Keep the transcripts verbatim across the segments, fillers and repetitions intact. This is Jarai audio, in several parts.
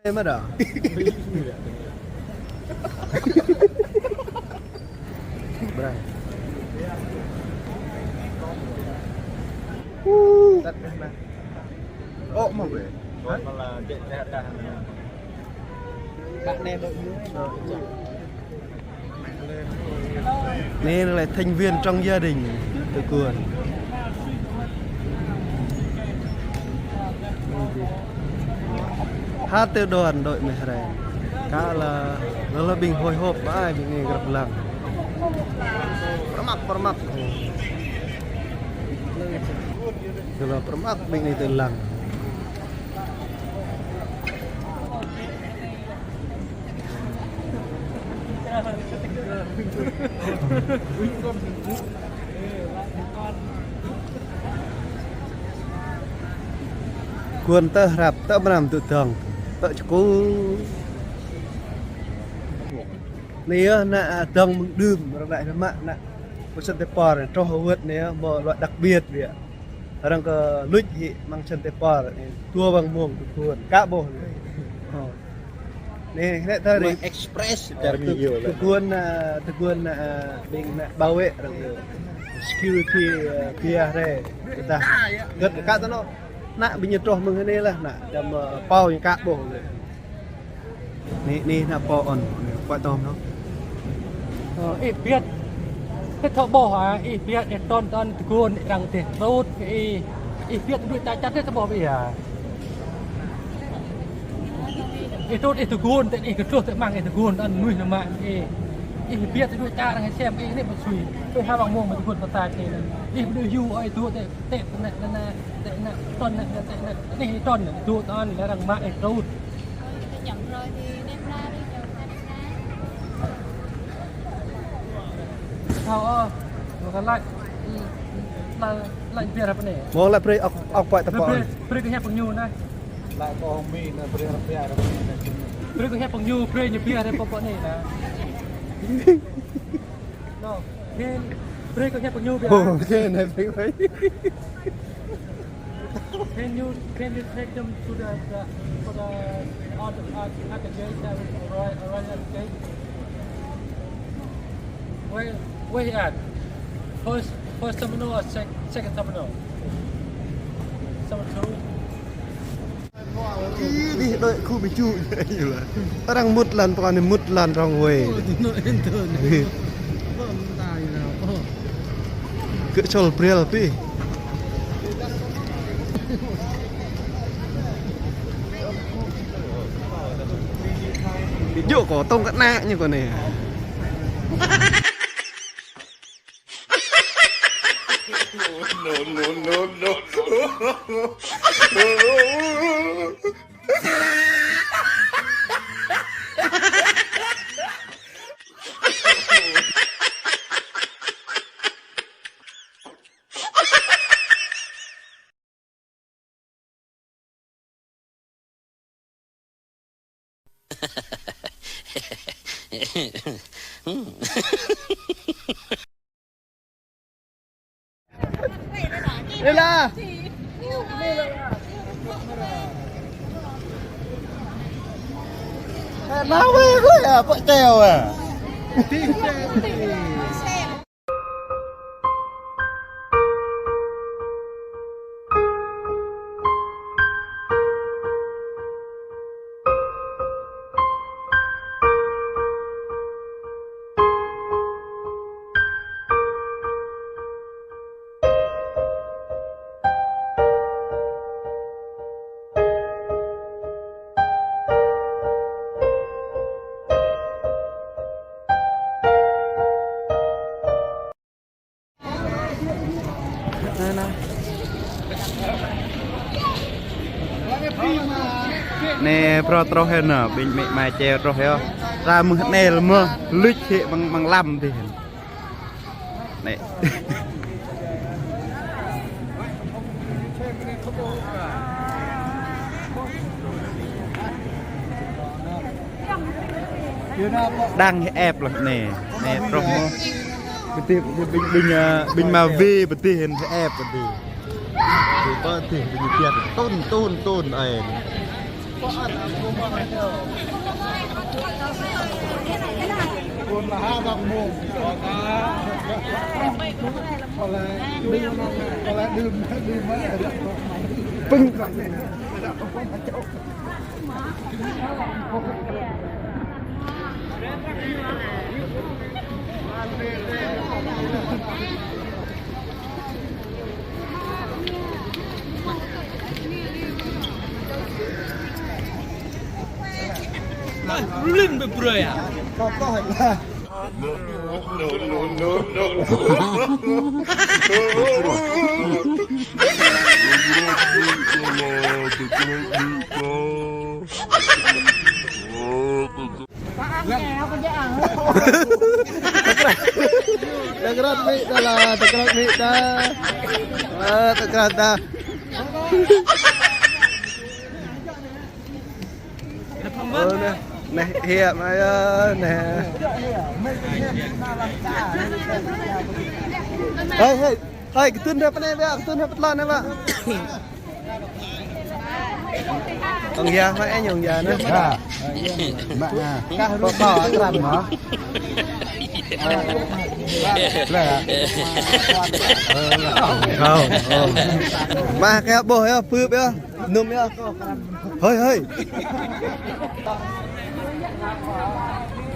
Ê, mà đó. Bra. Ô, mà về. Hả? Bạn này đội Anai là thành viên trong gia đình tụi Kuôn. Hơtai đoàn đội Mehre. Kơ lă, lă lă ƀing hồi hộp ƀai ƀing anai grăp lăng. Prămăk, prămăk. Lă lă prămăk ƀing anai tơ lăng. Kuôn tơ hrăp, tơ mram tŭ dong, tơ čơkŭ. Anai yơh ană dong mơ̆ng đưm, arăng đač rơmă ană pơsăn tơpăr, troh wơ̆t anai yơh, mơ̆ loại đặc biệt biă. Arăng kơ luč hĭ amăng čăn tơpăr, dua ƀăng mông tơguan, ka ƀuh. Ơ. Anai, hnĕ ta ri. Express, tơguan, ơ, tơguan, ơ, ƀing ană bảo vệ arăng kơ. Security, ơ, pia re. Kơ ta. Gơ̆t ka tơnŏ. Ană ƀing ñu troh mơ̆ng anai lah, ană. Čăm, ơ, pao ñu ka ƀuh. Anai, anai ană pô ôn, anai, kuat tôm nŏ. Ơ, ih biăt. Kơ thâo ƀuh hă, ih biăt, ih tŏn tŏn tơguan, ih arăng tih trŭt kơ ih. Ih biăt đuaĭ čar čar tih thâo ƀuh ih hă. Ih trŭt ih tơguan, tơ ih kơ truh tơ amăng ih tơguan, tŏn mơnuih nao mă ih. Ih biăt đuaĭ čar arăng sem ih anai pơsui. Tui hă ƀăng mông mơ̆ tơguan pơtă tih anai. Ih ƀu đuaĭ yua ôh ih dŏ tơ, tơ anai, anai, anai, tơ anai, tŏn anai, tơ anai. Anai ih tŏn anai, dŏ tŏn, lĕ arăng mă ih trŭt. Thâo ôh, mơ̆ kơ lač, lač, lač biă ră pơ anai. Mơ̆ lač brơi ŏk, ŏk păi tơpă. Brơi, brơi kơ hiăp pơñu anai. Lač kơ hŏng mi anai brơi ră biă ră pơ anai. Brơi kơ hiăp pơñu, brơi ñu biă ră pơ anai anai. No, can, brơi kơ hiăp pơñu biă. Ơ, can, anai brơi, brơi. Can you, can you take them to the, the, for the, at the, at, at the gate, that was right, right at the gate? Where, where he at? First, first terminal or sec-, second terminal? Terminal two? Ih, anai đơi khu ƀu ču. Arăng mŭt lăn, pơkŏn anai mŭt lăn rŏng wai. Kơ čol brel pih. Djơ̆ kơ tŏng kơ ană ñu kơ anai. No, no, no, no. Ê la. Ê, nao wê kơ ya, pŏk teo à. Anai, phrâo troh hĭ anai, ƀing amĭ ama čeo troh hĭ. Ra mơ̆ng anai lĕ mơ̆, luč hĭ amăng, amăng lăm dih. Anai. Đang hĭ ĕp lĕ anai. Anai troh mơ̆. Pơtih, ƀing, ƀing, ƀing, ơ, ƀing ama wê pơtih hĭ ĕp pơtih. Pơtih ƀing kiăt. Tŭn, tŭn, tŭn, ơi. Ôi, rulin bê brơi à? Tơkrăt mĭ ta lah, tơkrăt mĭ ta. Ơ, tơkrăt ta. Ơ, neh, neh, hiăp mă yơh, neh. Hơi, hơi, hơi, kơtưn rai pơ anai bă, kơtưn rai pơ tơlơi anai bă. Ong Gia, mă ĕh, Ong Gia anai. Mă, mă. Kah rơkâo akran mă. Mă kơ ƀôh yơh, pưp yơh, num yơh. Hơi, hơi.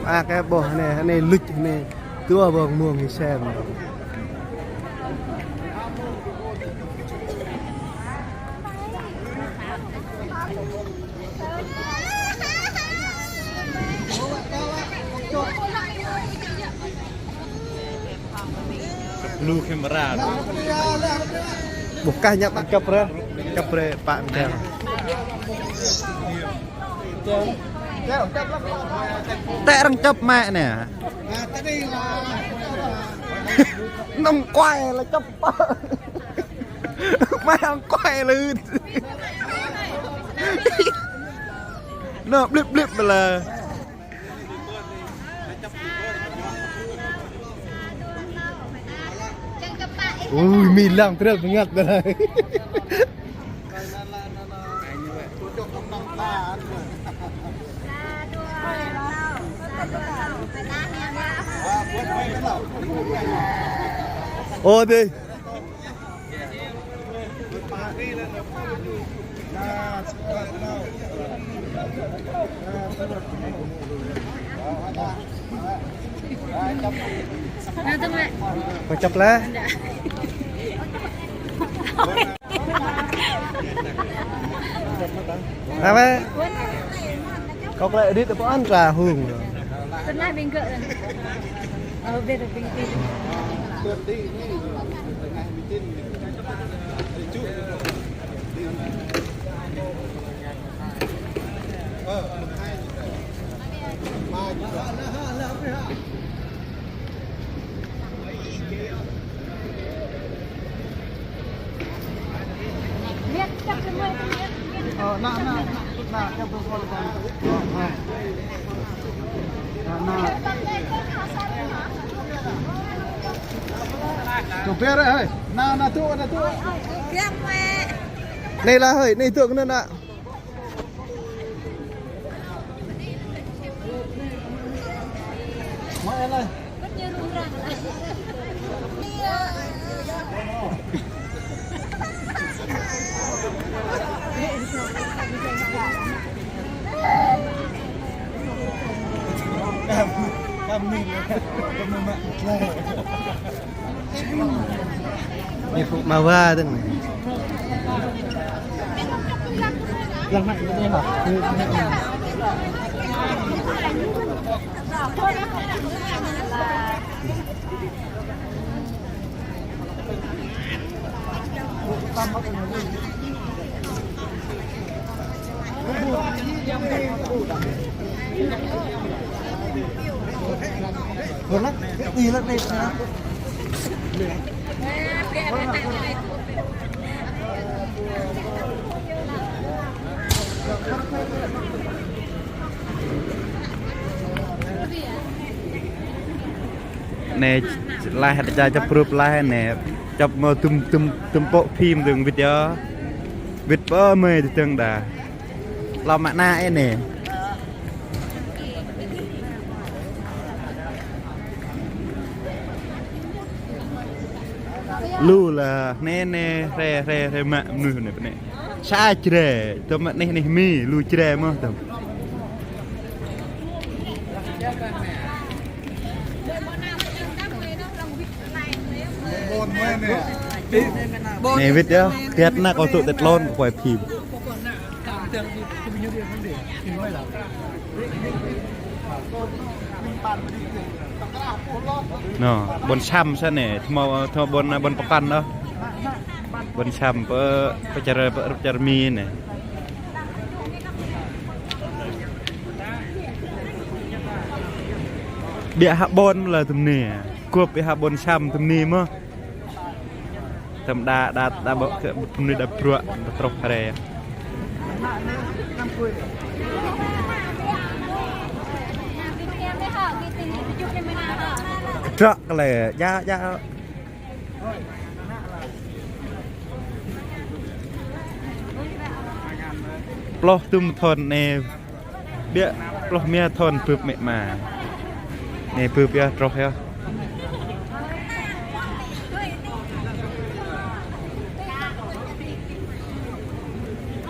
Mă kơ ƀôh anai, anai luč anai. Dua ƀôh mơ̆ng hĭ sem. Blue camera. Ƀuh kah ñăp kăp rĕ. Kăp rĕ pă mơ̆ng. Tĕ arăng čăp mă anai. Nong kuai lah čăp. Mă arăng kuai lah. Nô, blip, blip blah. Ui, mĭ lăng trơl bơngăt dah. Ô, đi. Kâo čăp laih. Apa? Kâo klĕ đĭ tơ pơ-an tra hung. Tơnah ƀing gơ̆. Ơ, ƀiă ƀing ti. Ơ, nă, nă, nă, nă, nă. Tơ ƀiă rai, hơi. Nă, nă, tŭ, nă, tŭ. Anai lah, hơi, anai tŭ kơ nă, nă. Ñu pŭk mawa dơ̆ng. Anai, laih, čăp rup laih anai. Čăp mơ̆ tŭm, tŭm, tŭm pŏk phim dơ̆ng wĭt yơh. Wĭt pơ mơi tơdang đa. Lŏm mă ană anai. Lu lah, anai, anai, hrơi, hrơi, hrơi mă mơnuih anai pơ anai. Sa Jrai, tơm mă anai, anai Mi, lu Jrai mơ̆ tơm. Anai wĭt yơh, kiăo ană kâo tŭ tĕt lŏn kơ kuai phim. Nô, ƀôn Săm sa anai, tơma, tơma ƀôn, ƀôn pơkŏn đôč. Ƀôn Săm pơ, pơ čar, pơ, čar Mi anai. Biă hă ƀôn lĕ tơm anai. Gŏp biă hă ƀôn Săm tơm anai mơ̆. Tơm đa, đa, đa ƀơ, kơ, tơm anai đa bruă, đa truh hrơi. Trŏ kơ lĕ, ja, ja. Pluh tơm thun anai. Biă pluh rơma thun bưp mĕ ama. Anai bưp yơh, truh yơh.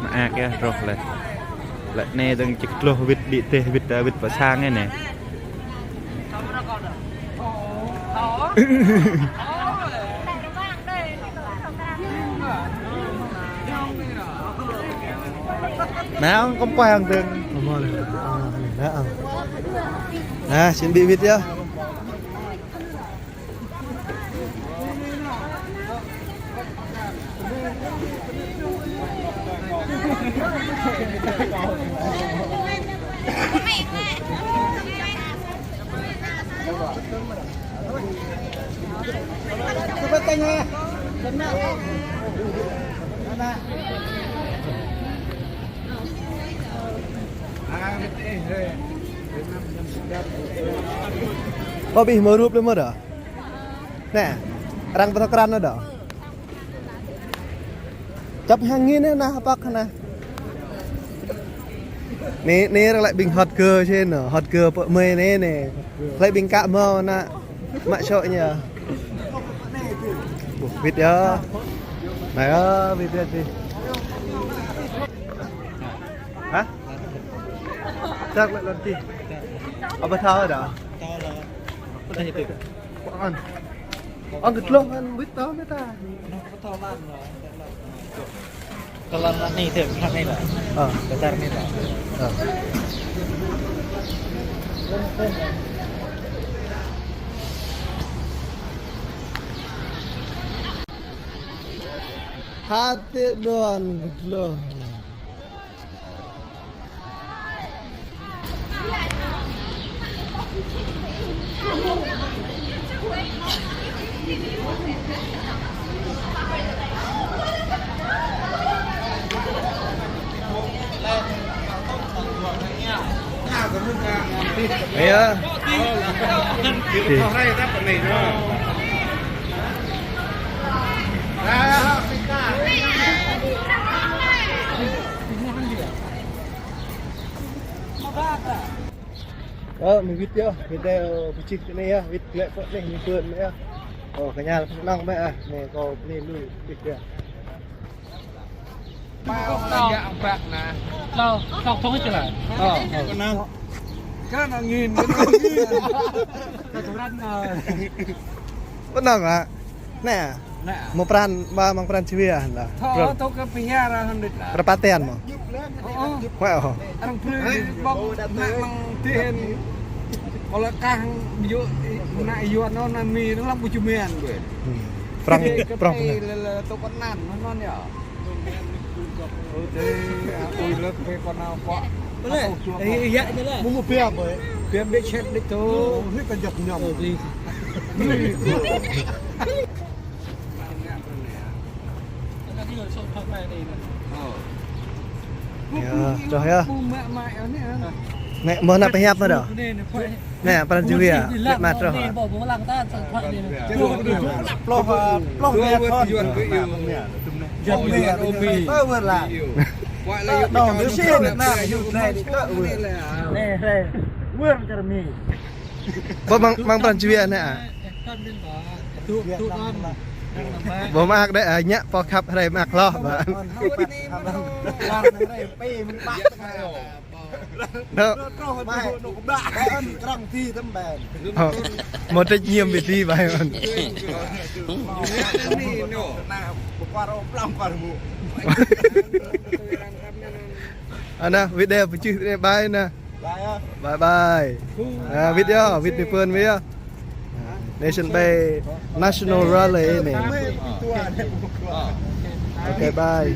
Mơak yơh, truh lĕ. Lĕ anai dơ̆ng čih tơlơi wĭt đĭ tĕh, wĭt, wĭt pơ sang anai. Nao, kơm kuai hăng tơ̆ng. Kơm kuai hăng tơ̆ng. Nao. Nao, chuẩn bị wĭt yơh. Kâo ƀu hmâo rup lĕ mơ̆ đah. Anai, arăng pơthâo krăn đah. Čăp hăng angin anai, anai, hơpăk anai. Anai, anai arăng lăi ƀing hot girl sĭt anai, hot girl pơ mơi anai anai. Lăi ƀing kă hmâo anai. Mă sŏk ñu. Ƀuh, wĭt yơh. Anai yơh, wĭt, wĭt, wĭt. Hă? Čăp lĕ lŏn tih. Apa thâo đah? Thâo lĕ. Pơtah itu. Pơkŏn. Ơ, kơ tơlơi anŭn wĭt tơ̆ mơ̆ ta. Tơlơi anai tơ̆, anai lah. Ơ. Tơtar anai lah. Ơ. Hơtai đon kơ tơlơi. Iya. Ơ, mơi wĭt yơh, wĭt đeo pơčih kơ anai yơh, wĭt glaĭ pơ anai, ñu pơ̆n anai yơh. Ơ, kơ ñu pơnăng mơi ah, anai kâo bơni lui, wĭt yơh. Bao lăng jak bak nah. Tao, tao không biết là. Ơ, ơ. Kơnang. Kơnang angin, kơnang angin. Tao không răn, ơ. Pơnăng ah. Anai ah. Anai ah. Mơ̆ pran, ba mơ̆ng pran čih wia hăn lah. Thâo, thâo kơ pia ra hăn đĭt lah. Pơrơpăt tian mơ̆. Ơ, ơ. Huai ơ. Arăng plư ƀing ƀong, anai mơ̆ng tih hăn. Kâo lăi kah ƀu djơ̆, anai yua anŭn, anai Mi, anŭn lăm ƀu ču mian ƀơi. Hmm. Prăng, prăng. Lĕ, lĕ, tŏ kơnang, anŭn, anŭn yơh. Ơ, dêh, ui lăp kơ kơnang kơ. Boleh? Ơ, iya, jelas. Mơ̆ mơ̆ pia ƀơi. Pia ƀĕ čet đĭ tŏ. Ơ, anai kơ jăp ñăm. Ơ, please. Yơh, čoh yơh. Anai, mơ̆ ană pơhiăp mơ̆ đah. Anai, pran čih wia, lĕ mă truh. Pluh, pluh rơma thun. Nong, Việt Nam, yuk nai đi tơ wơ. Nai, nai. Wơ čar mi. Bơ măng, măng pran jua nai ah. Bơ măng đe ah, ñă pô khăp hrơi măng hloh, bơ. Nô. Bai ơn krăng ti tơm bai. Ơ, một trách nhiệm về ti bai ơn. Anai, video pơčih anai bai anai. Bye bye. À, video, video pơn video. Nation Bay National Rally anai. Ok, bye.